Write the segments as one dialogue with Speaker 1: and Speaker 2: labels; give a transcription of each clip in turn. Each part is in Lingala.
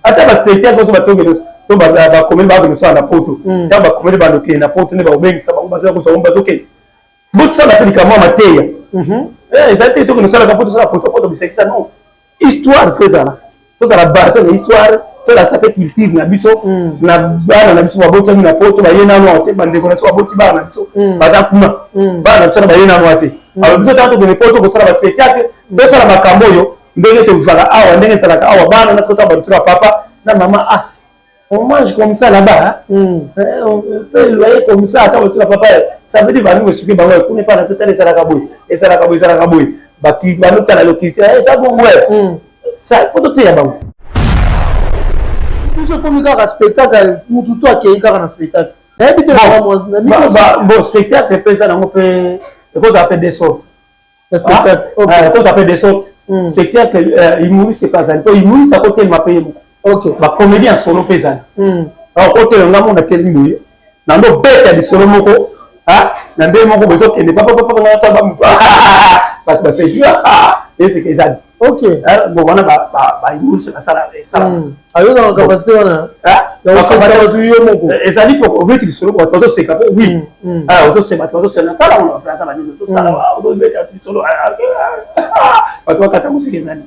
Speaker 1: Ata baspectacle oso batokende to bakomeli bakende kosala na poto, ntango bakomeli bandokende na poto nde bakobengisa bango, bazoya kozwa bango, bazokende. Bosala mpe likambo ya mateya. Ezali te tokende osalaka po tosala poto poto bisekisa, non. Histoire faut ezala, tozala base na histoire, tolasa mpe culture na biso na bana na biso babotami na poto, baye nano awa te. Bandeko na biso baboti bana na biso baza kuna, bana na biso na baye nano awa te. Alors biso ntango tokende poto kosala baspectacle, tosala makambo oyo ndenge tozalaka awa, ndenge ezalaka awa. Bana na soki bato papa na mama, ah, on mange comme ça là-bas, hein? On peut loyer comme ça. Ata bato na papa, ça veut dire bango soki bango kuna epa na totala ezalaka boye, ezalaka boye, ezalaka boye, banotala yo culture eza bongo. Ça faut toteya bango.
Speaker 2: Biso ekomi kaka spectacle, mutu to akei kaka na spectacle, nayebi te.
Speaker 1: Bon, spectacle mpe eza nango mpe, ekozala mpe deux sortes. Ekozala mpe deux sortes. Spectacle humoriste mpe azali, mpo humoriste akotelema mpe ye moko, bacomédien ya solo mpe ezali. Akotelema, nga mona telemi boye, nando beta lisolo moko na ndenge moko bozokende papapapa, bato baseki, eseke ezali. Bon, wana bahumoriste basala.
Speaker 2: Ayozaka capacité wana bato yo moko.
Speaker 1: Ezali po obeti lisolo, bato bazoseka mpe, oui, ozoseka, bato bazoseka. Nasala wana baplace banini, ozosala, ozobeta lisolo, bato bakata mosika, ezali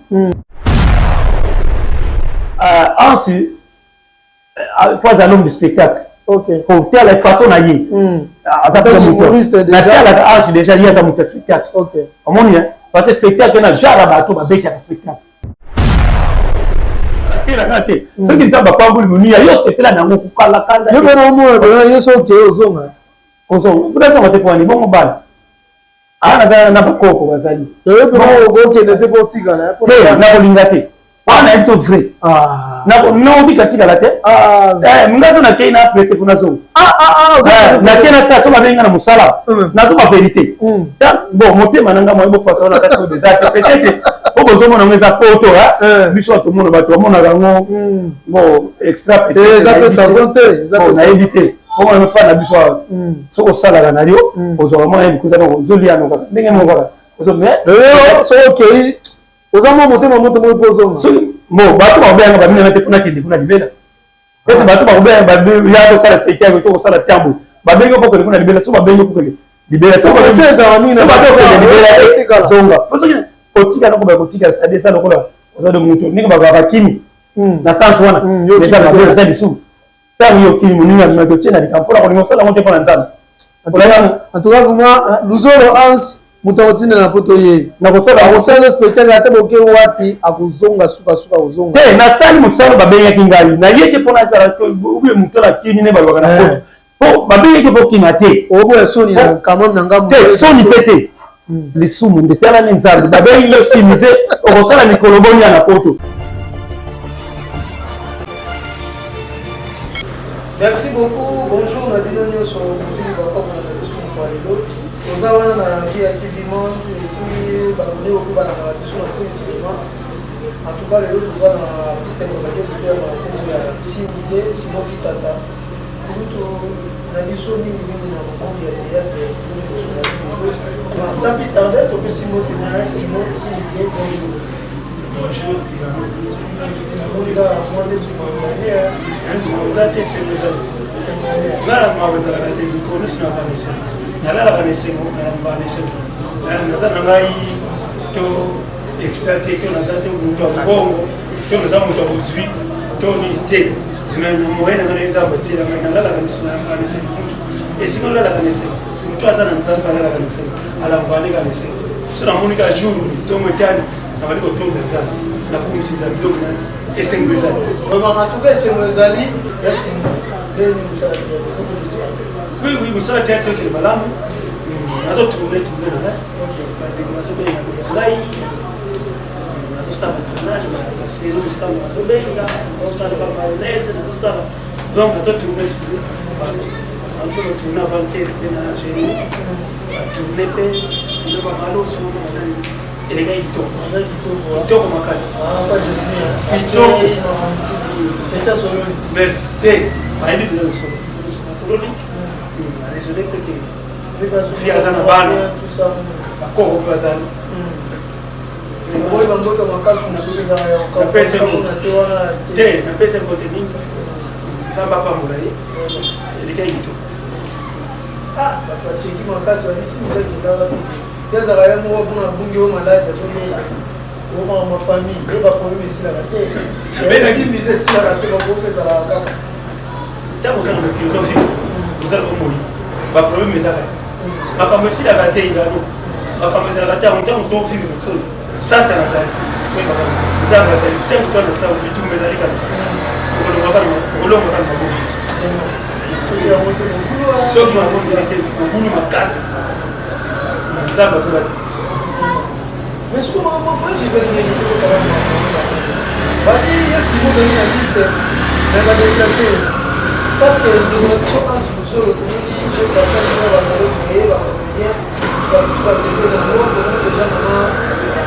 Speaker 1: ansi. Faut aza l'homme de spectacle. Kotala façon na ye, aza natalaka ansi déjà, ye aza moto ya spectacle. Omoni, parce que spectacle na genre ya bato babetaka spectacle telaka te. Soki Nzambe apamboli monia yo, sepela nango, kokalakanda.
Speaker 2: Yo mpe omona yo so okei, ozonga.
Speaker 1: Ozonga te po bongo bana aa naza na bakoko bazali.
Speaker 2: Okende te mpo otikala.
Speaker 1: Te, nakolinga te wana, nayebi so vrai naobika tikala te. Nga so nakei na presse fo nazonga, nakei na sala so babenga na mosala, nazoba vérité. Bon, motema na nga moye bopasa wana kati oyo eza te. Peut-être po bozomona yango eza poto, biso bato omona, bato bamonaka yango bon extra. Nayebi te, omona mpa na biso awa, soki osalaka na yo, ozwaka mwana yebi koza, ozolia no kaka ndenge moko kaka.
Speaker 2: Mais soki okei, oza mwa motema moto moko mpo ozonga.
Speaker 1: Bon, bato bakobeyanga baminanga te mpona kende kuna libela. Ese bato bakobeya ya kosala spectacle to kosala tambo, babengi mpo kende kuna libela. So babengi mpo kende libela, so bato okende libela te, zonga. Po soki kotika noko bakotika, sadi eza lokola oza de moto ndenge bakoka bakimi na sens wana, eza mabe, eza lisumu. Ntango yo okimi, moninga abimaki, otie na likambo mpona kolinga osala yango te mpo na Nzambe.
Speaker 2: En tout cas, vraiment, Luzolo Hans, moto akotinda na poto ye.
Speaker 1: Nakosala.
Speaker 2: Akosala spectacle ata boke wapi, akozonga sukasuka, akozonga.
Speaker 1: Te, nasali mosala babengaki ngai, naye te mpona azala ubie moto na kini nde balobaka na poto, po babengaki mpo kima te.
Speaker 2: Oboya soni na quand même na ngambo.
Speaker 1: Te, soni mpe te, lisumu nde. Tala ni Nzambe, babengi yo simise, okosala mikolo boni ya na poto.
Speaker 2: Merci beaucoup. Bonjour na bino nyonso bozwi libaka kolanda biso mokolo ya lelo. Toza wana na Vie ya TV Monde et puis babone oyo mpe balandaka biso na Queen Cinéma. En tout cas, lelo toza na artiste comédien, tozoyamba na nkombo ya Simize Simon Kitata, kulutu na biso mingimingi na monde ya théâtre ya toujours liboso na biso. Sans plus tarder, topesi mbote na Simon Simize. Bonjour.
Speaker 3: Bonjour.
Speaker 2: Namoni kaka mwa neti mawane.
Speaker 3: Eza te, esengo ezali nga na mawa ezalaka te. Mikolo nyonso nalaka na esengo, nalalaka na esengo, nalambaka na esengo. Naza na ngai to extra te, to naza to moto ya mbongo, to naza moto ya bozwi to nini te, mais na moyen na ngai na Nzambe atiela ngai, nalalaka na esengo, nalambaka na esengo. Motu esika olalaka na esengo, moto aza na Nzambe alalaka na esengo, alambaka neka na esengo. So namoni ka jour ntongo etani, nabali kotonda Nzambe, nakumisi Nzambe, donc na esengo ezali.
Speaker 2: Vraiment, en tout cas, esengo ezali. Merci. Ndenge mosala théâtre?
Speaker 3: Oui, mosala théâtre ekele malamu. Nazotourne tourne na ngai, bandeko bazobenga benga ngai, nazosala batournage, basérie mosango bazobenga, nazosala bamayonnaise, nazosala, donc nazotourne tourne. Anto batourne avant-hier mpe na Jérémi, batourne mpe tourne bamaloso banani, elekaki kitoko, kitoko makasi, kitoko. Merci te, bayebi mpenza lisolo, basololi, baraisonne mpe ke fi aza na bana, bakoko mpe bazali. Te, napesa mbote mingi, Nzambe apambola ye, elekaki kitoko.
Speaker 2: Ah, bato baseki makasi, babisi mizakendaka ye, azalaka ye moko mpona bungi oyo maladi azobela okanga ma famille ye, baproblème esilaka te, esimbiza esilaka te, baproblème ezalaka kaka.
Speaker 3: Ntango oza na mokili, ozovivre, oza na bomoi, baproblème ezaka te, makambo esilaka te, ingano makambo ezalaka te. Yango ntango tovivre solo, Satana azali, Nzambe azali. Ntango to na sango, bitumba ezali kaka, okolonga kaka maboko. Soki mabondeli te, mobulu makasi, Nzambe azoba te.
Speaker 2: Mais sikoyo makambo voyage ezali nini? Tokotala bati ye simo ozali na liste me badéplace, parce que ndeko na biso Anse Luzolo, tomoni geste asali na bacollègue na ye bacomédien, bato basepeli yango. Tomoni déjà mama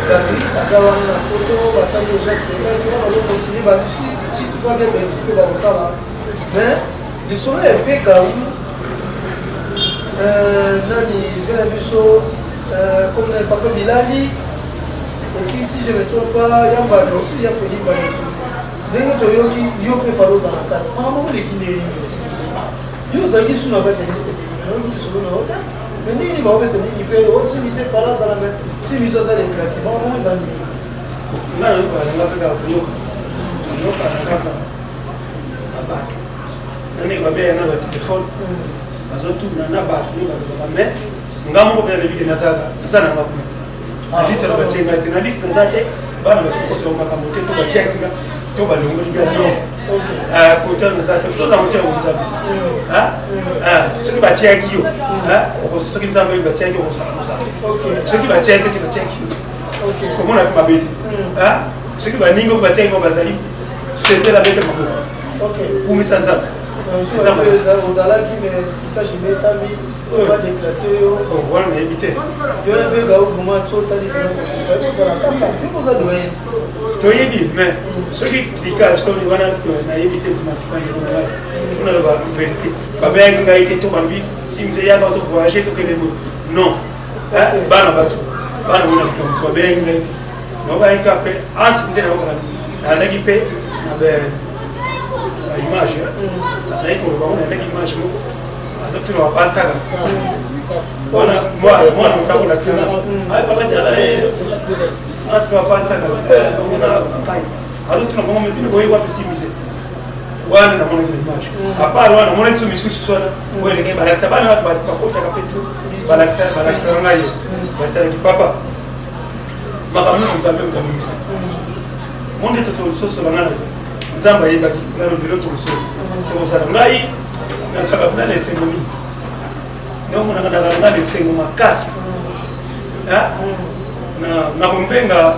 Speaker 2: Gabi aza wana na Poto, basali déjà spectacle ya bazocontinue, babisi si tout va bien, Bercy mpe bakosala. Mais lisolo ya Vekau nani ve na biso comme na papa Bilali, et puis si je me trompe pas, ya Mbala aussi, ya Feli Mbala aussi, ndenge toyoki yo mpe falo ozala na kati, makambo moleki ndenge nini? Yo ozalaki su na kati ya liste te, nayoki lisolo na yo te, mais ndenge nini baobeta mingi mpe osimize falo azala, mais simize aza déclassé, makambo ngo eza ndenge?
Speaker 3: Nga nayoka nanga mpe kaka koyoka, nayokaka kaka na bato na ndenge babeya na batelefone, bazotuna na bato nde balobaka, mais nga moko mpe nalobi ke nazaka, naza nanga kuna te na liste na batie ngai te, na liste naza te. Bana bato kokosa makambo te, to batiaki nga to balongoli nga, non, kota naza te. Toza motema Nzambe, soki batiaki yo, soki Nzambe oyo batiaki yo, okozala kozala. Soki batiaki te, batiaki yo, komona mpe mabe te. Soki baningi oyo batiaki bango bazali, sepela, bete maboko, kumisa Nzambe.
Speaker 2: Ozalaki mais trucage ebetami, badéclasse yo.
Speaker 3: Wana nayebi te.
Speaker 2: Yo na vega vraiment so otali ozala kaka yo koza doyen.
Speaker 3: Toyebi, mais soki trucage to wana, nayebi te. Funa loba vérité, babeyaki ngai te to balobi si mzee yaka to voyage tokende boye, non. Bana bato, bana mona likambo to babeyaki ngai te, naokayika mpe ansi nde naokaka, nalandaki mpe na baimage, azali koloba ngo, nalandaki image moko azotuna bapansaka mwana mwana moto akolakisanga, ay papa tala ansi bapansaka ona kai azotuna bango, bino boye wapi simise wana? Namonaki na image, à part wana namonaki so misusu wana oyo elenge balakisa bana bato bakotaka pe tu balakisaka ngai ye, batalaki papa makambo nyonso. Nzambe moto abongisa mo nde tososola nga na Nzambe ayebaki nano lelo tokosolo tokozala. Ngai nazalaka mpena na esengo mingi, naomonaka nazala nga na esengo makasi nakombenga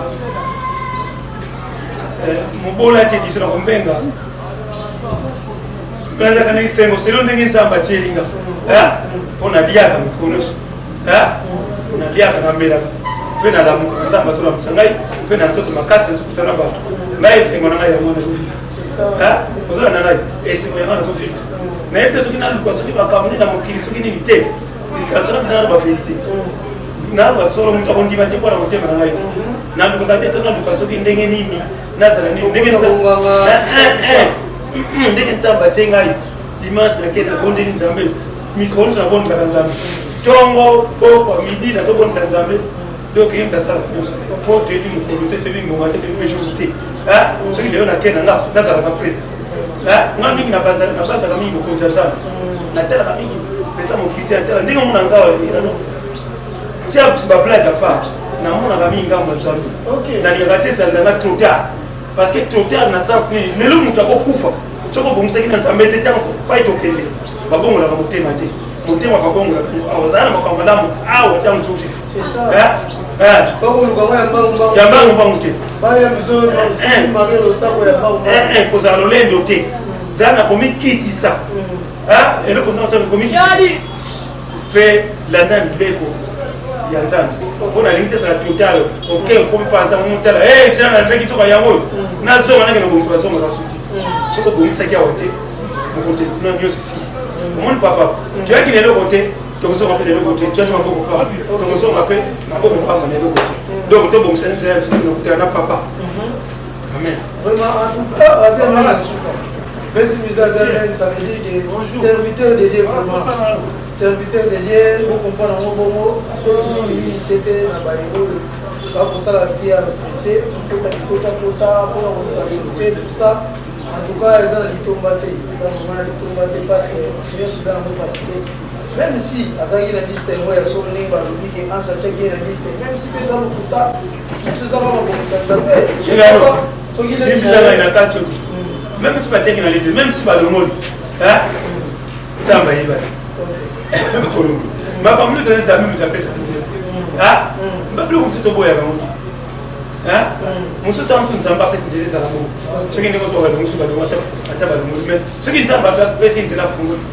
Speaker 3: mobola te biso, nakombenga nazalaka na esengo selo ndenge Nzambe atielinga, mpo naliaka mikolo nyonso, naliaka, namelaka mpe nalamuka, Nzambe azolamusa ngai mpe na nzoto makasi, nazokuta na bato. Ngai esengo na ngai yango, nazovivre, ozolanda ngai, esengo yango nazovivre. Naye te soki naluka soki makambo nini na mokili, soki nini te, likanso na mpena na bavérité na basolo, moto akondima te mpona motema na ngai. Nalukaka te to naluka soki ndenge nini nazala nini, ndenge Nzambe atie ngai. Dimanche nake nabondeli Nzambe, mikolo nyonso nabondelaka Nzambe, ntongo, pokwa, midi nazobondela Nzambe. Donc ye moto asala nyonso, po toyebi mokolo te, toyebi ngonga te, toyebi jour te. Soki lelo nake na nga, nazalaka prêt. Nga mingi nabanzaka mingi bokonzi ya Nzambe, natalaka mingi mpenza mokili te, natala ndenge omona nga tia bablague à part, namonaka mingi ngambo ya Nzambe. Nalingaka te ezala nanga trop tard, parce que trop tard na sens nini? Lelo moto akokufa soki obongisaki na Nzambe te. Ntango pai tokende, babongolaka motema te, motema babongolaka awa. Ozala na makambo malamu awa ntango tozovivre ya mbangu mbangu te, kozala lolendo te, zala na komikitisa, eloko ntango komikitisa mpe landa mibeko ya Nzambe, mpo nalingi te ezala total. Ok, okomi mpanza motala nzela nalandaki nzoka yango oyo, nazonga nakende kobongisa. Bazongaka soki soki obongisaki awa te, moko te kuna nyonso esili. Omoni papa, toyaki na eloko te, tokozonga mpe na eloko te. Toyaki maboko pamba, tokozonga mpe maboko pamba na eloko te. Donc tobongisa nzela ya biso tokutana na papa. Amen.
Speaker 2: Vraiment, en tout cas, amen. Merci, Amen. Ça veut dire que serviteur de Dieu, vraiment. Serviteur de Dieu, vous comprenez en bongo, petit mingi, c'était na bahéros, bakosala vie ya pressé, kota kota kota, mpona koluka succès, tout ça. En tout cas, eza na litomba te, eza vraiment na litomba te parce que nyonso eza nango vanité. Même si azalaki na liste yango ya solo ndenge balobi ke Anse atiaki ye na liste, même si mpe eza lokuta, nyonso eza kaka mabongisa Nzambe. Soki
Speaker 3: limbisa ngai na kati oyo, même si batiaki na liste, même si balongoli, Nzambe ayebaki bakolongola makambo nyonso. Nzambe moto apesaka nzela. Babiloko mosusu toboyaka ngo te. Mosusu ntango mosusu Nzambe apesi nzela, ezala bongo. Soki ndenge oso balongo, soki balongo, ata balongoli, mais soki Nzambe apesi nzela, afungoli,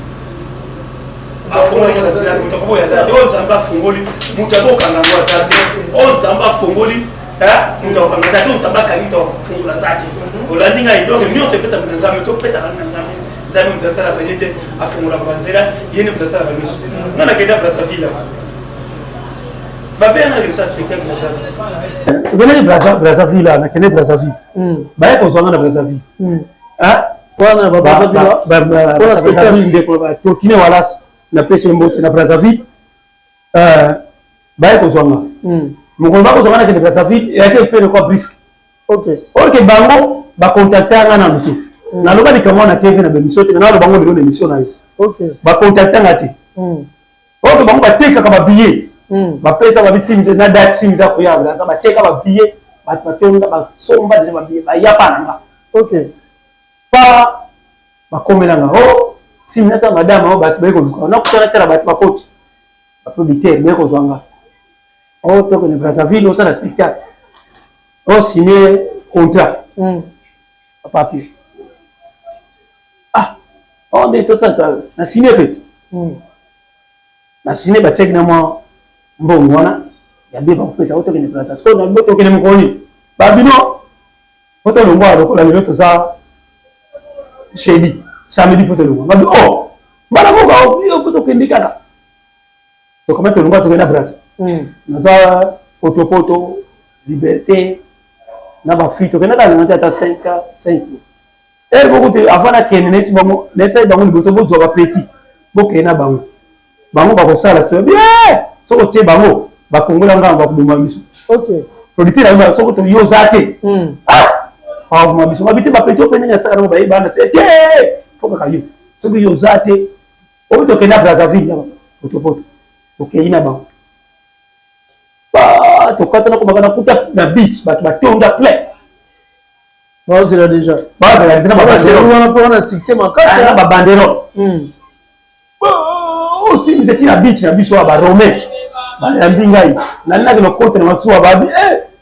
Speaker 3: afungoli kaka nzela, moto akoboya aza te. Oyo Nzambe afungoli, moto akokanga yango aza te. Oyo Nzambe afungoli, moto akokanga aza te. Oyo Nzambe akangi, moto akofungola aza te. Olandi ngai? Donc nyonso epesaka na Nzambe, topesaka na Nzambe. Nzambe moto asalaka, ye nde afungolaka banzela, ye nde moto asalaka nyonso. Nga nakenda Brazzaville, babengaka kosala spectacle na Braza.
Speaker 1: Okendaki Brazzaville, nakende Brazzaville, baye kozwanga na Brazzaville.
Speaker 2: Wana
Speaker 1: Brazzaville, ndeko Totine Walas, napesi ye mbote na Brazzaville. Baye kozwanga, mokolo bakozwanga nakende Brazzaville, eyaki mpe lokwa brusque. Or bango bacontacte nga nanu te. Naloba likambo wana na TV na bémission te, naloba ngo lelo na émission na yo. Bacontacte nga te. Or bango batekaka babillet, bapesa babisimise na date Simize akoya Braza. Bateka babillet, bato batonda, basomba deja babillet, baya pa na nga. Pa bakomelanga o Simize ata madame o bato baye koluka nakutana tala bato bakoti, baproducteur baye kozwa nga o tokende Brazzaville osala spectacle, o signer contrat, papier. Ah, o nde tosala na signer mpe te, na signer, batiaki na mwa mbongo wana ya bie bakopesa o tokende Braza. Sikoyo tokende mokolo babino po tolongwa lokola lelo toza jeudi, samedi fo tolongwa. Babi o mbala moko yo fo tokende kaka, tokama tolongwa, tokende na Braza. Naza potopoto liberté na bafille, tokende kaka nanga ti ata 5 5 heure moko te. Avant nakende, nayesi bango, nayesaki bango liboso: bozwa bapeti, bokende na bango, bango bakosala so bien. Soki otie bango, bakongola ngambo, bakoboma biso. Producteur ayeba soki yo oza te, bakoboma biso. Babi te, bapeti ope ndenge asaka nango, bayebana se te, fo kaka yo. Soki yo oza te, obi tokende na Brazzaville na potopoto, tokei na bango, tokatana kobaka na kuta na beach, bato batonda plein.
Speaker 2: Bazela déjà.
Speaker 1: Bazela déjà na
Speaker 2: babanderole wana mpo wana succès makasi.
Speaker 1: Na babanderole osimisa ti na beach na biso ya barome, bayambi ngai, nalinaki nakotela masuwa, babi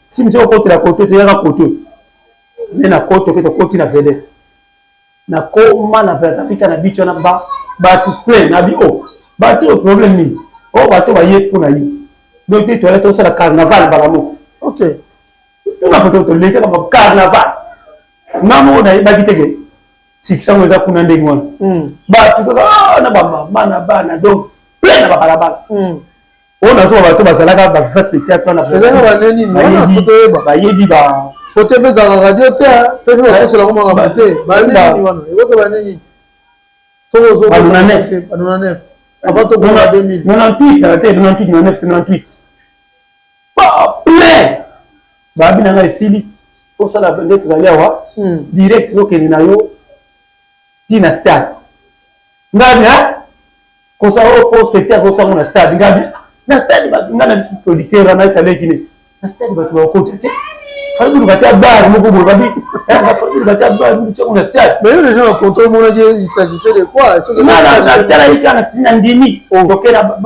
Speaker 1: simisa okotela kote, toyaka kote nde na kote oke, tokoti na vedette, nakoma na Brazzaville na beach wana, bato plein. Nabi o bato oyo problème nini? O bato baye mpona ye, donc te toyala tosala carnaval mbala moko. Tuna poto, tolekaka ba carnaval. Nga moko nayebaki teke succès yango eza kuna ndenge wana. Bato kaka na bamama na bana, donc plein na babalabala. Oyo nazoma bato bazalaka baviva spectacle wana.
Speaker 2: Ezalaka baneni wana? Fo toyeba.
Speaker 1: Bayebi ba.
Speaker 2: Po te mpe ezalaka radio te, te mpe bakoselaka makambo te. Baneni wana ekoki baneni? Soki ozobanona 99 avant tokoma 2000.
Speaker 1: 98 te, 98, 99, 98, plein. Babi na ngai esili, tosala nde tozali awa direct, tozokende na yo ntina stade. Ngabi kosala oyo po spectacle osango na stade. Ngabi na stade, nga na biso producteur wana esaleki ne na stade, bato bakota te. Fali buluka te bar moko boye, babi fali buluka te bar moko tiango na stade.
Speaker 2: Mais yo déjà na compte omonaki il s'agissait de quoi?
Speaker 1: Natalaki kaka na sini, na ndimi tokena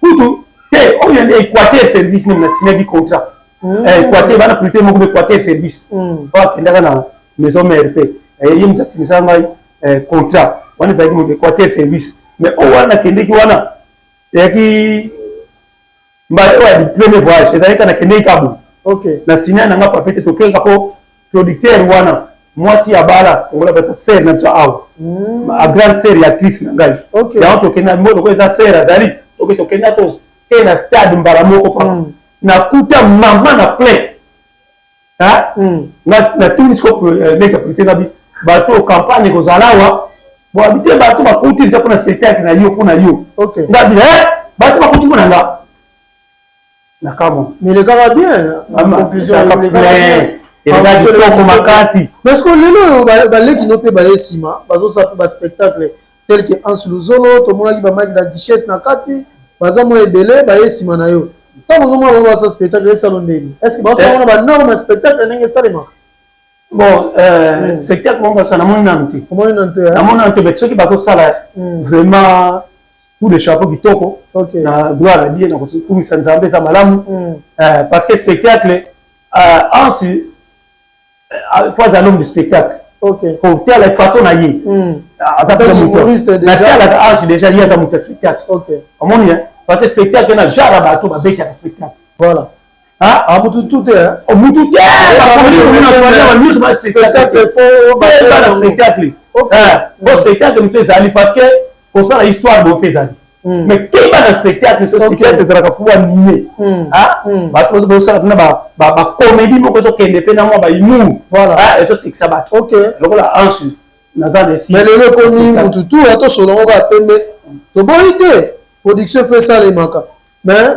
Speaker 1: kutu te. Oyo nde Équateur Service nde nasignaki contrat. Équateur bana producteur moko, Équateur Service oyo akendaka na Maison Mère mpe ye moto asignisa ngai contrat wana, ezalaki moto Équateur Service. Mais oyo wana nakendeki wana ezalaki mbala oyo ya premier voyage, ezalaki kaka nakendeki kaka boye, na signa nanga papier te. Tokendaka mpo producteur wana mwasi ya bala kongola basa sere na biso awa, a grande sere ya actrice na ngai. Yango tokenda mbo lokola eza sere azali, toke tokenda, toke na stade mbala moko papa. Nakuta mama na plein. Natuni siko leki ya producteur nabi bato campagne ekozala awa boabi te, bato bakuti eza mpona spectacle na yo, mpona yo. Ngabi bato bakuti mpona nga na kamwa.
Speaker 2: Mais elekaka bien.
Speaker 1: Eleka kitoko makasi.
Speaker 2: Parce que lelo oyo baleki no mpe baye nsima, bazosala mpe baspectacle tel que Anse Luzolo, tomonaki bamaki na Duchesse na kati, baza mwa ebele baye nsima na yo. Ntango ozomona bango basala spectacle, esalo ndeni? Est ce que basala wana banorme ya spectacle ndenge esalemaka?
Speaker 1: Bon, spectacle moko basala, namoni nanu te.
Speaker 2: Omoni nanu te?
Speaker 1: Namoni nanu te, mais soki bazosala, vraiment coup de chapeau, kitoko. Na gloire à Dieu, na kokumisa Nzambe, eza malamu, parce que spectacle, Anse faut aza l'homme de spectacle. Kotala façon na ye, aza natalaka Anse déjà, ye aza moto ya spectacle. Omoni, parce que spectacle na genre ya bato babetaka spectacle.
Speaker 2: Voilà. Mutu tu te.
Speaker 1: Mutu te,
Speaker 2: spectacle.
Speaker 1: Bana spectacle po spectacle mosu ezali parce que kosala histoire boye mpe ezali, mais keba na spectacle. So spectacle ezalaka fu animé, bato bosala mpena bacomédie moko ezokende mpe na mwa bahumour, ezosekisa bato lokola Anse naza na esi.
Speaker 2: Mais lelo ekomi mutu tu atosolongo kaka pembe. Toboyi te, production fo esalemaka, mais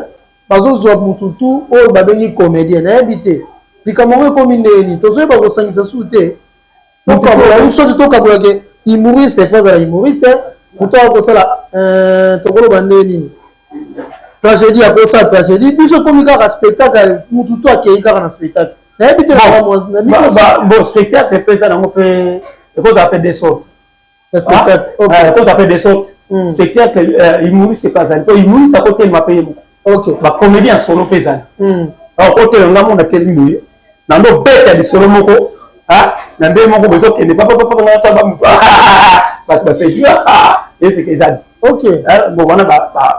Speaker 2: bazozwa mutu tu oyo babengi comédien. Nayebi te likambo yango ekomi ndenge nini, tozoyeba kosangisa susu te. Tokabola soki tokabolake humoriste, fo azala humoriste. Moto akosala, tokoloba ndenge nini, tragédie, akosala tragédie. Biso ekomi kaka spectacle, mutu to akei kaka na spectacle. Nayebi te.
Speaker 1: Bon, spectacle mpe eza nango mpe, ekozala mpe de sorte. Ekozala mpe de sorte. Spectacle humoriste mpe azali, mpo humoriste akotelema mpe ye moko. Bacomédien solo mpe ezali, akotelema. Nga mona telemi boye, nando beta lisolo moko na ndenge moko bozokende papapapa, bato baseki, eseke ezali. Bon, wana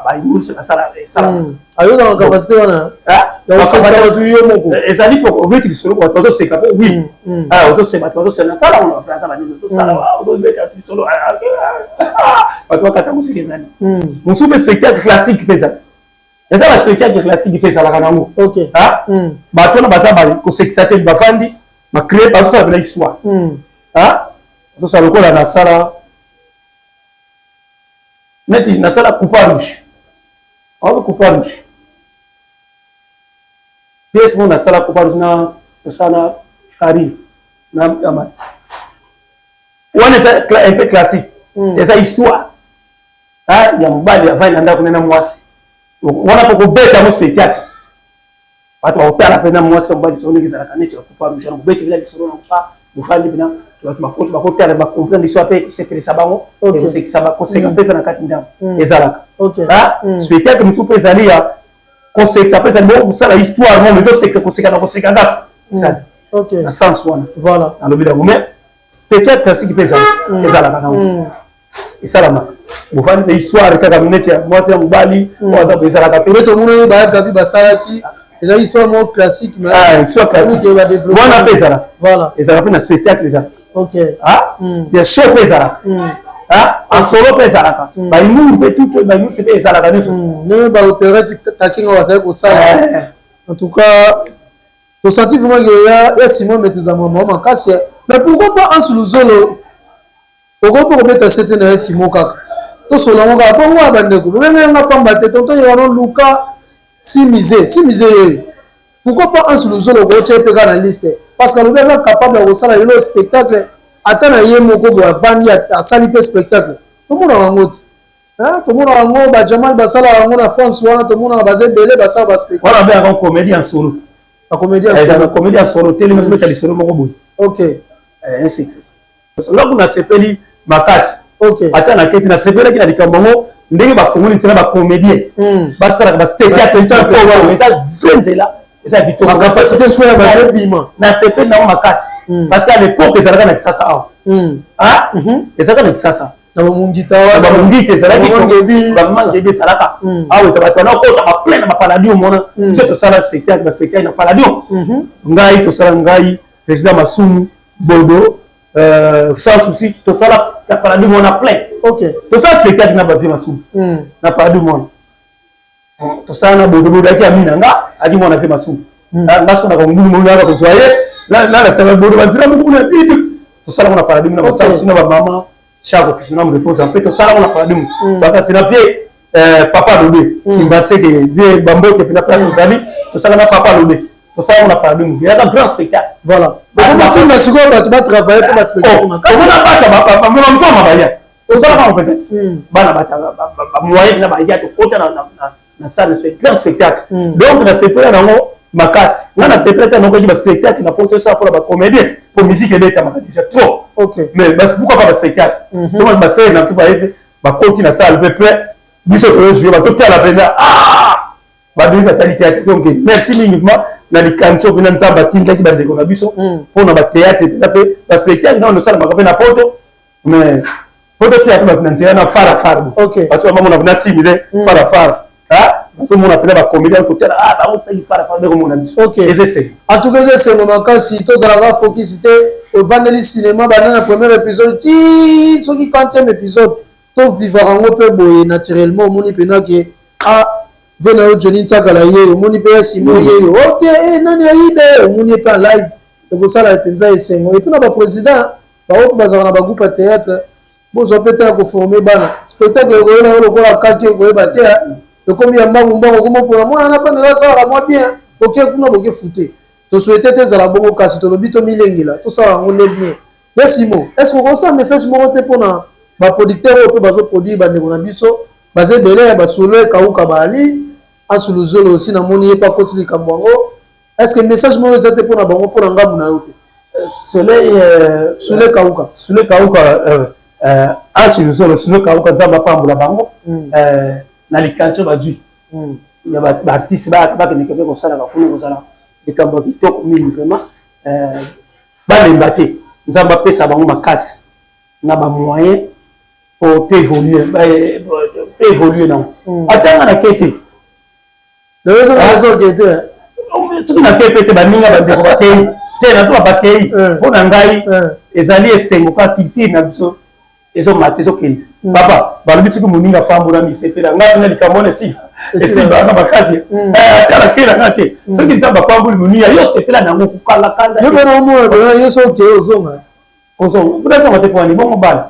Speaker 1: bahumoriste basala
Speaker 2: esala. Ayokaka capacité wana
Speaker 1: yo moko. Ezali po obeti lisolo, bato bazoseka mpe. Oui, ozoseka, bato bazoseka. Nasala ngo na baplace banini, ozosala, ozobeta lisolo, bato bakata koseka. Ezali mosusu mpe spectacle classique mpe ezali, eza ba spectacle classique mpe ezalaka nango. Bato wana baza kosekisa te, bafandi, bacrée, bazosala mpena histoire, bazosala lokola nasala neti nasala Coupa Rouge. Aobi Coupa Rouge, pièce moko nasala Coupa Rouge na tosala Karine na wana, eza un peu classique. Eza histoire ya mobali avandi na ndako na mwasi wana, mpo kobeta yango spectacle, bato bakotala mpenza mwasi na mobali. Soko ndenge ezalaka neti ya Coupa Rouge wana, kobeti mpenza lisolo na kupa, bofandi mpena, bato bakoti, bakotala, bacomprendre histoire mpe kosepelisa bango, kosekisa, koseka mpe eza na kati ndambo ezalaka. Spectacle mosusu mpe ezali ya kosekisa mpe ezali bongo, kosala histoire moko ezosekisa, koseka na koseka ndako ezali na sens wana. Nalobi yango, mais spectacle classique mpe ezali, ezalaka nango, esalamaka, bofandi na histoire kaka neti ya mwasi ya mobali oyo aza, ezalaka
Speaker 2: mpe. Tomoni bayakabi basalaki, eza histoire moko classique.
Speaker 1: Histoire classique wana mpe ezalaka, ezalaka mpe na spectacle, ezalaka ya show mpe ezalaka, en solo mpe ezalaka, bahumour mpe, tout bahumour mpe ezalaka nyonso.
Speaker 2: Ndenge baopérette takinga bazali kosala, en tout cas tosenti vraiment ke ya Simon Mete eza mwa makasi. Mais pourquoi pas Anse Luzolo? Okoki mpe kobeta sete na ye Simo kaka, tosola yango kaka bongo ya bandeko. Bobenga yanga pamba te, tonton ye wana luka simize simize yeyo. Pourquoi pas Anse Luzolo? Okotia ye mpe kaka na liste, parce que alobi aza capable ya kosala lelo spectacle ata na ye moko boye, avandi, asali mpe spectacle. Tomonaka yango ti, tomonaka yango, bajamal basalaka yango na France wana, tomonaka baza ebele basala baspectacle.
Speaker 1: Wana babengaka comédie en solo.
Speaker 2: Bacomédie.
Speaker 1: Ezalaka comédie en solo, telemi, ozobeta lisolo moko boye. Un succès. Loku nasepeli makasi. Ata naketi, nasepelaki na likambo yango, ndenge bafungoli nzela bacomédien basalaka baspectacle. Eza vrai nzela, eza kitoko.
Speaker 2: Capacité soki ya bato ebima.
Speaker 1: Nasepeli nango makasi, parce que à l'époque ezalaka na Kisasa awa, ezalaka na Kisasa.
Speaker 2: Na bamungita wana.
Speaker 1: Bamungita ezalaki, bamangebi ezalaka awa, eza bato wana okota baplein na bapaladium wana. Biso tosala spectacle, baspectacle na Paladium. Ngai tosala, ngai, président Masumu Bodo, Sans Souci, tosala na Paladium wana plein. Tosala spectacle na bavie Masumu na Paladium wana. Tosala na bodobodo aki ami na nga, aki mwana fe masumu. Nga soko na ngulu mulu aka kozwa ye, nalakisa bodo banzela moko kuna bitu. Tosala ngo na paradigme na basala na bamama Chako Krishna me repose en paix. Tosala ngo na paradigme. Bakasi na vie papa Lobe, Kimbatseke, vie bambote pena place ozali, tosala na papa Lobe. Tosala ngo na paradigme. Eyaka grand spectacle.
Speaker 2: Voilà. Okotinda sikoyo bato batravaille mpo baspectacle makasi.
Speaker 1: Ozana bata bamama baya. Tosala bango peut-être bana bamoyen na baya, tokota na salle, c'est grand spectacle. Donc nasepela nango makasi. Nga nasepela te nakoki baspectacle na poto esala mpona bacomédien, po musique ebetamaka déjà trop. Mais pourquoi pas baspectacle? Donc basele na biso baye, bakoti na salle mpe plein, biso tozojoue, bazotala mpenza, babimi, batali théâtre. Donc merci mingi vraiment na likanisi oyo mpena Nzambe atindaki bandeko na biso mpona bathéâtre mpenza mpe baspectacle nano osalamaka mpe na poto. Mais poto te, bato na nzela na fara fara, bato bamona na simise fara fara, bazomona mpenza bacomédien kotala bango mpengi fara fara, nde komona biso eza esengo.
Speaker 2: En tout cas eza esengo makasi. Tozalaka focus te, ovandeli cinéma banda na premier épisode ti soki 40e épisode, tovivaka yango mpe boye naturellement. Omoni mpena ke a ve na yo Johnny Ntsakala ye, omoni mpe ya Simo ye yo o te, nani ayide, omoni ye mpe en live, ekosala mpenza esengo. Et puis na baprésident bango mpe bazalaka na bagroupe ya théâtre, bozwa mpe te ya koforme bana. Spectacle ekoyela yo lokola kaki, okoyeba te, ekomi ya mbangu mbangu, okoma mpona mwana na mpe asalaka mwa bien, oke kuna boke fute. Tosouhaite te ezala bongo, kasi tolobi tomilengela, tosala yango nde bien. Ye Simo, est ce que okosala message moko te mpona baproducteur oyo mpe bazoproduire bandeko na biso? Baza ebele ya basolo ekauka, baali Asuluzolo osi namoni ye mpe akoti likambo yango. Est ce que message moko eza te mpona bango, mpona ngambu na yo te?
Speaker 1: Soleil.
Speaker 2: Sule Kauka.
Speaker 1: Sule Kauka, Asuluzolo, Sule Kauka, Nzambe apambola bango na likanisi oyo bazwi ya baartiste bakendeke mpe kosalaka kuna. Kozala likambo ya kitoko mingi vraiment. Balemba te, Nzambe apesa bango makasi na bamoyen po toévolue, évolue nango. Atanga na ke te, soki nake pe te, baninga bandeko bakei te, nazoba bakei. Mpo na ngai ezali esengo kaka culture na biso ezomata, ezokende. Papa balobi soki moninga apambolami, esepela. Ngai mpena likambo wana esimbaka makasi. Ata nake na nga te, soki Nzambe apamboli moninga, yo sepela nango, kokangakanda.
Speaker 2: Yo mpe omona yo soki okei, ozonga?
Speaker 1: Ozonga te po bongo bana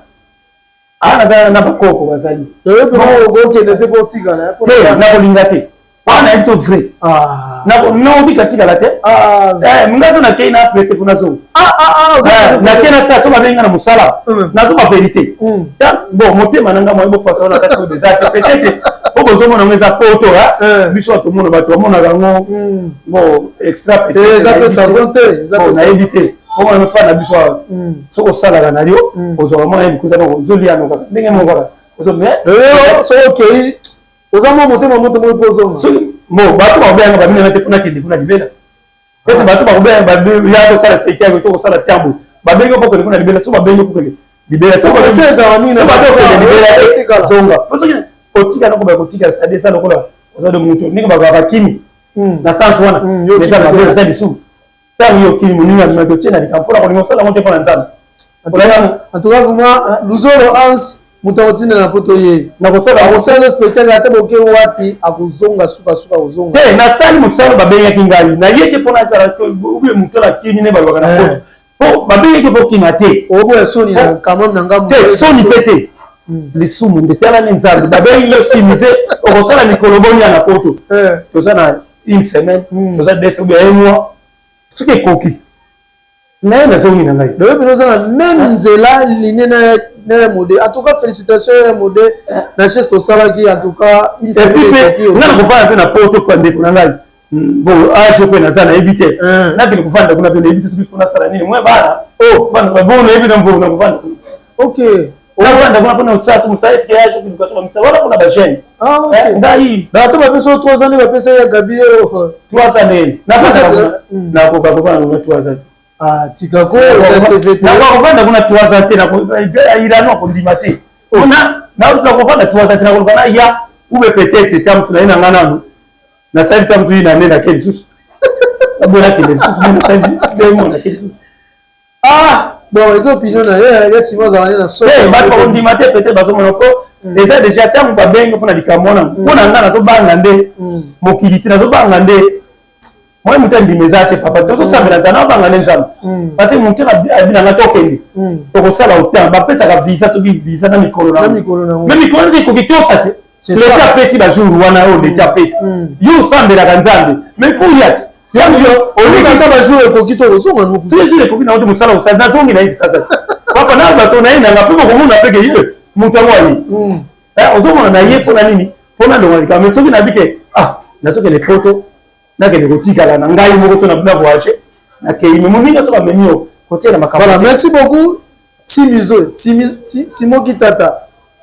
Speaker 1: aa naza na bakoko bazali.
Speaker 2: Okende te mpo otikala?
Speaker 1: Te, nakolinga te. Wana nayebi so vrai, naobika tikala te. Nga so nakei na presse fo nazonga, nakei na sala so babenga na mosala, nazoba vérité. Bon, motema na nga moye bopasa wana kati oyo eza te. Peut-être po bozomona yango eza poto, biso bato omona, bato bamonaka yango bon extra. Nayebi te, omona mpa na biso awa, soki osalaka na yo, ozwaka mwana ye likuta, ozoliano kaka ndenge moko kaka.
Speaker 2: Soki okei, oza mwa motema moto moko mpo ozonga.
Speaker 1: Bon, bato bakobeyanga babinanga te mpona kende kuna libela. Pese bato bakobeya ya kosala spectacle to kosala tambo, babengi mpo kende kuna libela. So babengi mpo kende libela, so bato okende libela, zonga. Po soki kotika nakoba kotika, sadi eza lokola oza de moto ndenge bakoka bakimi na sens wana, eza mabe, eza lisumu. Ntango yo okimi, moninga abimaki, otie na likambo mpona kolinga osala yango te mpo na Nzambe.
Speaker 2: En tout cas vraiment, Luzolo Hans, moto akotinda na poto ye.
Speaker 1: Nakosala.
Speaker 2: Akosala spectacle ata boke wapi, akozonga sukasuka, akozonga.
Speaker 1: Te, nasali mosala babengaki ngai, naye te mpona azala ubie moto nakimi nde balobaka na poto po babengaki mpo kima te.
Speaker 2: Oboya soni na quand même na ngambo.
Speaker 1: Te, soni mpe te, lisumu nde. Tala ni Nzambe babengi yo simise, okosala mikolo boni ya na poto? Toza na une semaine, toza 2 ou bien un mois, soki ekoki naye nazongi na ngai.
Speaker 2: Donc bino oza na même nzela ligne na ya mode. En tout cas félicitation ya mode na geste osalaki, en tout cas.
Speaker 1: Et puis mpe nga na kofanda mpe na poto, pa ndeko na ngai, bon age mpe naza, nayebi te, nakende kofanda kuna mpe nayebi te soki mpona asala nini. Mwe bana bana bon, nayebi na mbongo na kofanda kuna. Nafanda kuna mpona osala mosala esike ya age éducation bamisala wana mpona bajeune. Ngai
Speaker 2: Bato bapesa yo 3 ans nde bapesa ya Gabi yo.
Speaker 1: 3 ans nde nafanda, nakoka kofanda kuna 3 ans?
Speaker 2: Ah, tika ko.
Speaker 1: Nakoka kofanda kuna 3 ans te, irano akondima te. Nauta kofanda 3 ans te, nakoluka na ya ube peut-être ta motu naye na nga nanu nasali ta motu ye na nde nake lisusu boye, nakende lisusu boye, nasali 2 mois, nake lisusu.
Speaker 2: Ah bon, eza opinion na ye. Ya Sima azala nde na
Speaker 1: so. Bato bakondima te, peut-être bazomona po. Eza déjà ntango babengi mpona likambo wana. Mpo na ngai, nazobanga nde mokili te, nazobanga nde moi moto andima eza te. Papa, tozosambela Nzambe, nabanga nde Nzambe, parce que moto abi na ngai tokende, tokosala autant. Bapesaka visa, soki visa na mikolo
Speaker 2: na mikolo nango.
Speaker 1: Mais mikolo nyonso ekoki tosa te.
Speaker 2: C'est ça.
Speaker 1: Leta apesi bajour wana oyo leta apesi. Yo osambelaka Nzambe, mais faut ya te. Yango
Speaker 2: olekaka bajour ekoki to kozonga noku.
Speaker 1: Toujours ekoki nango te. Mosala osali, nazongi na ye kisasa te. Papa, na baso na ye nanga mpe bokomona mpe ke ye moto yango aye. Ozomona na ye mpona nini? Mpona longa likambo. Mais soki nabi ke ah, nazokende Poto, nakende kotikala na ngai moko to na voyage, nakei, me moninga so bamemi yo kotia na makambo.
Speaker 2: Voilà, merci beaucoup Simizo Simo Kitata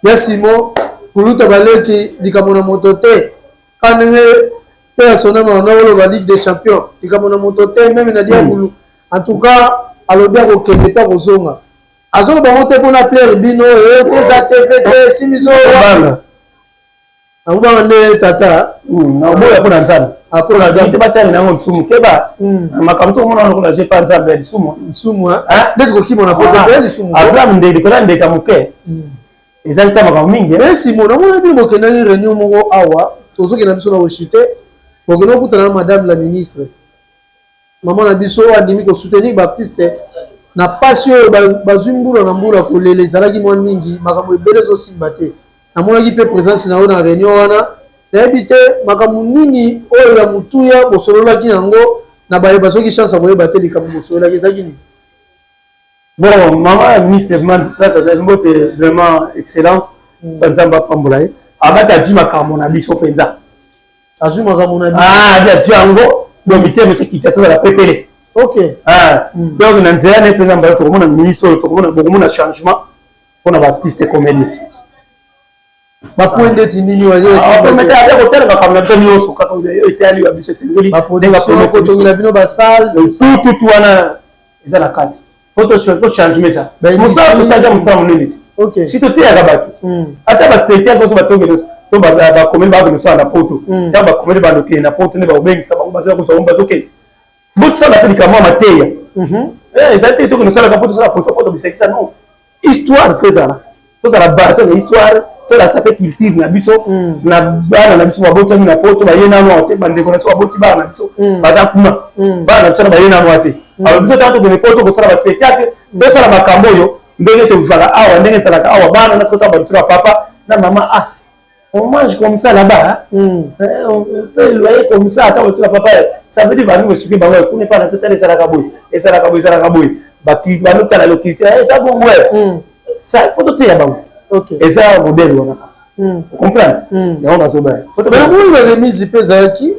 Speaker 2: ya Simo Kuluta. Baleki likambo na moto te, ka ndenge mpe ya sonama na oloba Ligue des champions, likambo na moto te, même na diabulu. En tout cas, alobi akokende mpe akozonga. Azoloba yango te mpona plaire bino e te, eza TV te. Simizo
Speaker 1: banga.
Speaker 2: Akobanga nde tata.
Speaker 1: Naoboya mpo na Nzambe.
Speaker 2: Ah, mpo na Nzambe.
Speaker 1: Te, batali nango lisumu keba makambo soki omona lokola je pa Nzambe ya lisumu.
Speaker 2: Lisumu ndeti kokima na poto mpe lisumu.
Speaker 1: Abraham nde likolo ya ndeka moke eza nisa makambo mingi.
Speaker 2: Mais Simo, namoni bino bokendaki réunion moko awa, tozokenda biso na koshite, bokende kokutana na madame la ministre, mama na biso oyo andimi kosoutenir baartiste na pasi oyo bazwi mbula na mbula. Kolela ezalaki mwa mingi, makambo ebele ezosimba te. Namonaki mpe présence na yo na réunion wana. Nayebi te makambo nini oyo ya motuya bosololaki yango na bayeba. Soki chance ya koyeba te, likambo bosololaki ezalaki nini?
Speaker 1: Bon, mama ya ministre, vraiment place azali, mbote vraiment, excellence. Banzambe apambola ye. Abaki adi makambo na biso mpenza.
Speaker 2: Azwi makambo na
Speaker 1: biso. Adi adi yango, donc mitema ekita, tozala pepele. Donc na nzela na ye mpenza, mbala tokomona ministre oyo, tokomona, bokomona changement mpona baartiste comédien.
Speaker 2: Bapoint ndeti nini?
Speaker 1: Abe kotala makambo na biso nyonso kaka oyo etali ya biso, esengeli.
Speaker 2: Kotongela bino basale.
Speaker 1: Tututu wana eza na kati. Faut changement eza mosala, tosala mosala monene te. Si toteyaka bato, ata baspectacle oso batokende to bakomeli, bakende kosala na Poto. Ntango bakomeli bandokende na Poto nde bakobengisa bango, bazoya kozwa bango, bazokende. Bosala mpe likambo ya mateya. Ezali te tokende osalaka po tosala poto poto bisekisa, non. Histoire faut ezala, tozala base na histoire, tolasa mpe culture na biso na bana na biso babotami na Poto, baye nano te. Bandeko na biso baboti bana na biso baza kuna, bana na biso na baye nano te. Alors biso ntango tokende Poto kosala baspectacle, tosala makambo oyo ndenge tozalaka awa, ndenge ezalaka awa. Bana na soki bato na papa na mama, ah, on mange comme ça là-bas, hein? On peut loyer comme ça. Ata otuna papa, ça veut dire bango soki bango kuna epa na biso, tala, ezalaka boye, ezalaka boye, ezalaka boye. Banotala lo culture eza bongo. Ça faut toteya bango. Eza modèle wana, comprendre yango nazobaya.
Speaker 2: Namoni baremise mpe ezalaki,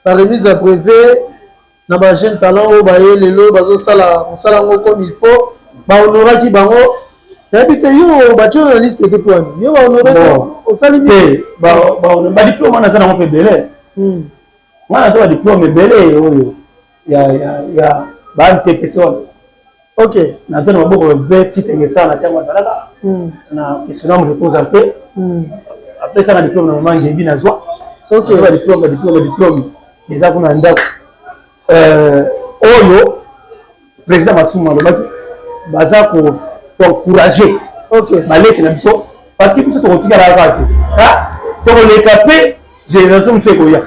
Speaker 2: baremise ya brevet na bajeune talent oyo baye lelo bazosala mosala yango comme il faut, bahonoraki bango. Nayebi te, yo batie na liste te, po wani yo bahonore te, osali
Speaker 1: te. Badiplôme wana aza nango mpe ebele. Nga naza badiplôme ebele oyo ya ba-NTPC wana. Naza na maboko be titenge esala na ntango azalaka na questionnaire repose mpe apesaka diplôme na mama Ngebi. Nazwa badiplôme, badiplôme, badiplôme eza kuna na ndako. Oyo président Masumu alobaki, baza koencourage baleki na biso, parce que biso tokotikala kaka te, tokoleka mpe génération mosusu ekoya.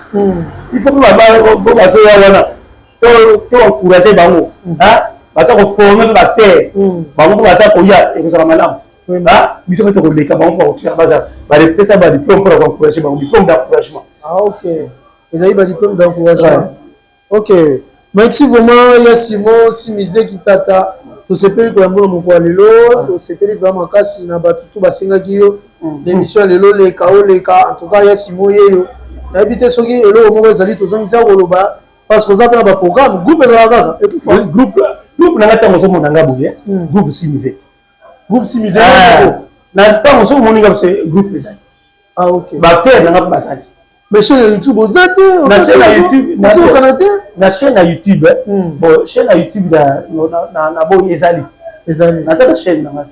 Speaker 1: Il faut mpe bazoya wana to encourage bango, baza koforme mpe baterre bango mpe baza koya, ekozala malamu. Biso mpe tokoleka bango mpe bakotika, baza balepesa badiplôme mpona koencourage bango, diplôme d'encouragement.
Speaker 2: Ezali badiplôme d'encouragement. Ok, merci vraiment ya Simon Simizeki Tata. Tosepeli koyambola mokolo ya lelo, tosepeli vraiment makasi na bato tu basengaki yo na émission ya lelo, leka oleka. En tout cas, ya Simon yeyo, nayebi te soki eloko moko ezali tozongisa koloba, parce que oza mpe na baprogramme. Groupe ezalaka kaka ekufa?
Speaker 1: Groupe nanga, ntango ozomona nga boye, groupe Simize.
Speaker 2: Groupe Simize.
Speaker 1: Na ntango soki omoni nga, groupe ezali. Baacteur nanga mpe bazali.
Speaker 2: Mais chaîne ya YouTube oza te?
Speaker 1: Na chaîne ya YouTube?
Speaker 2: Ozokana te.
Speaker 1: Na chaîne ya YouTube, bon, chaîne ya YouTube na boyi ezali.
Speaker 2: Ezali.
Speaker 1: Naza na chaîne nanga.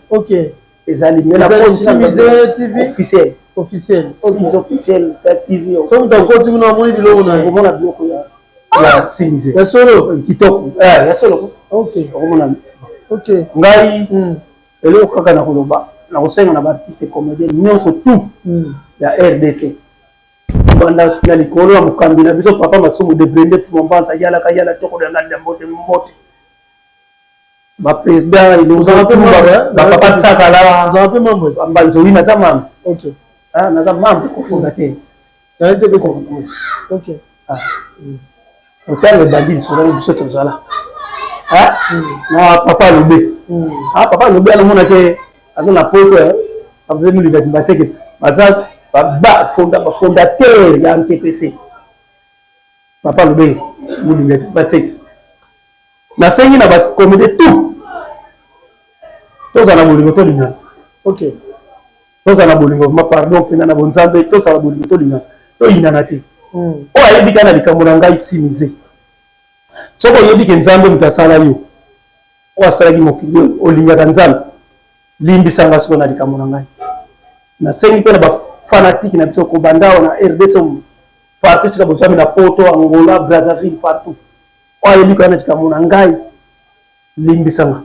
Speaker 1: Ezali,
Speaker 2: mais na Simize TV.
Speaker 1: Officiel.
Speaker 2: Officiel.
Speaker 1: Simize officiel TV.
Speaker 2: So moto akoti kuna, amoni biloko na
Speaker 1: Okomona biloko ya Simize.
Speaker 2: Ya solo.
Speaker 1: Kitoko, ya solo. Okomona. Ngai eloko kaka na koloba. Nakosenga na baartiste comédien nyonso tout ya RDC, kobanda na likolo ya mokambi na biso, papa Masumu de Brende Pfuma Mbanza, yalaka yala tokoda nga mbote mbote, baprésident bapapa Tsakala Mbanzoi. Naza membre, naza membre cofondateur. Otanga ebandi lisolo na biso, tozala na papa Alobe. Papa Alobe anamonake aza na poto, azemulikaki bateke, baza bafondateur ya NTPC. Papa Alobe molingaki bateke. Nasengi na bacomédien tout, tozala na bolingo, tolingana. Tozala na bolingo vraiment, pardon mpenza na bonzambe, tozala bolingo, tolingana, toyinana te. Oyo ayebi kaka na likambo na ngai simize, soki oyebi ke Nzambe moto asala yo, oyo asalaki mokili oyo, olingaka Nzambe, limbisanga soki na likambo na ngai. Nasengi mpe na bafanatike na biso, kobanda awa na RDC, partout sika bozwami, na Poto, Angola, Brazzaville, partout, oyo ayebi koya na likambo na ngai, limbisanga.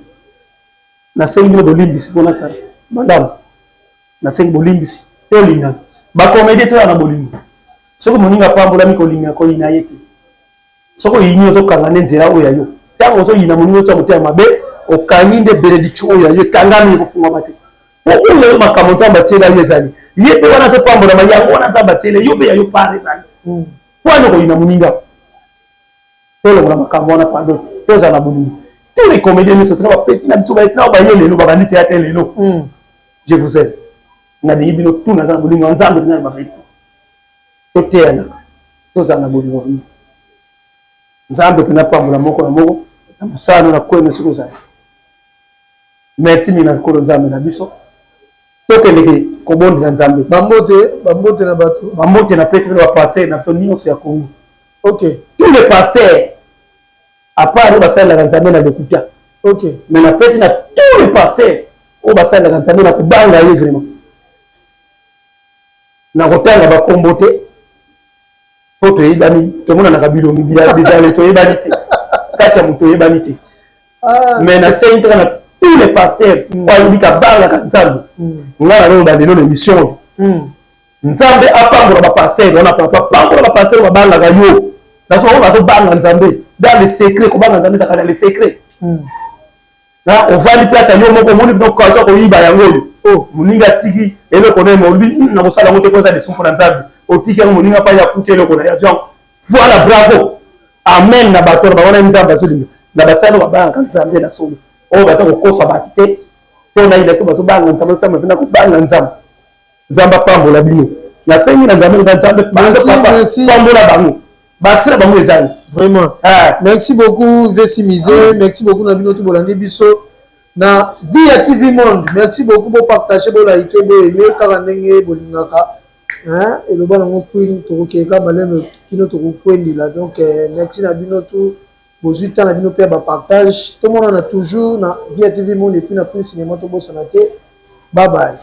Speaker 1: Nasengi bino bolimbisi mpo nasala malamu. Nasengi bolimbisi, tolingana. Bacomédien, toya na bolingo. Soki moninga apambolami, kolinga koyina ye te. Soki oyini, ozokanga nde nzela oyo ya yo. Ntango ozoyina moninga, otia motema mabe, okangi nde bénédiction oyo ya yo, ekangami, ekofungwama te. Po oyo yo makambo Nzambe atiela yo ezali ye mpe wana azopambolama, yango wana Nzambe atiela yo mpe ya yo part ezali. Po wana koyina moninga, tolongola makambo wana, pardon, tozala na bolingo. Tous les comédiens nyonso, tina bapeti na biso, bayetina baye lelo, babandi théâtre lelo, je vous aime, nalingi bino tout, naza na bolingo ya Nzambe mpena na bavérité. Toteyanaka, tozala na bolingo vraiment. Nzambe mpena pambola moko na moko na mosala na kweno soki ozali. Merci mingi na Nkolo Nzambe na biso. Tokendeke kobondela Nzambe.
Speaker 2: Bambote, bambote na bato.
Speaker 1: Bambote napesi bino, bapasteur na biso nyonso ya Congo, tous les pasteurs, à part oyo basalelaka Nzambe na lokuta. Mais napesi na tous les pasteurs oyo basalelaka Nzambe na kobanga ye vraiment. Na kotanga bakombo te, mpo toyebani, tomonanaka bilongi bizale, toyebani te, kati ya moto oyebani te. Mais nasengi kaka na tous les pasteurs oyo ayebi kabangaka Nzambe, nga naloba lelo na émission oyo, Nzambe apambola bapasteur wana. Papa, pambola bapasteur oyo babangaka yo. Nazo oyo bazobanga Nzambe dans le secret. Kobanga Nzambe ezalaka dans le secret. Na ovandi place ya yo moko, omoni bino occasion koyiba yango oyo. Oh, moninga atiki eloko na ye, ma olobi na kosala yango te po eza lisumu mpona Nzambe. Otiki yango, moninga mpa ye akuti eloko na ye, azwi yango. Voilà, bravo, amen na bato wana. Bango na Nzambe azolinga na basali oyo babangaka Nzambe na solo, oyo baza kokosa bato te mpo na yina to bazobanga Nzambe, otamba mpena kobanga Nzambe. Nzambe apambola bino. Nasengi na Nzambe, na Nzambe pambola bango, bakisi na bango ezali.
Speaker 2: Vraiment, merci beaucoup Vesi Mise. Merci beaucoup na bino to bolandi biso na Vie ya TV Monde. Merci beaucoup, bopartage, bolike, boaime kaka ndenge bolingaka. Eloba nango Queen, tokokeka maleme kino tokokwendela. Donc merci na bino tu bozwi temps na bino mpe ya bapartage. Tomonana toujours na Vie ya TV Monde et puis na Queen Cinéma. Tobosana te, bye bye.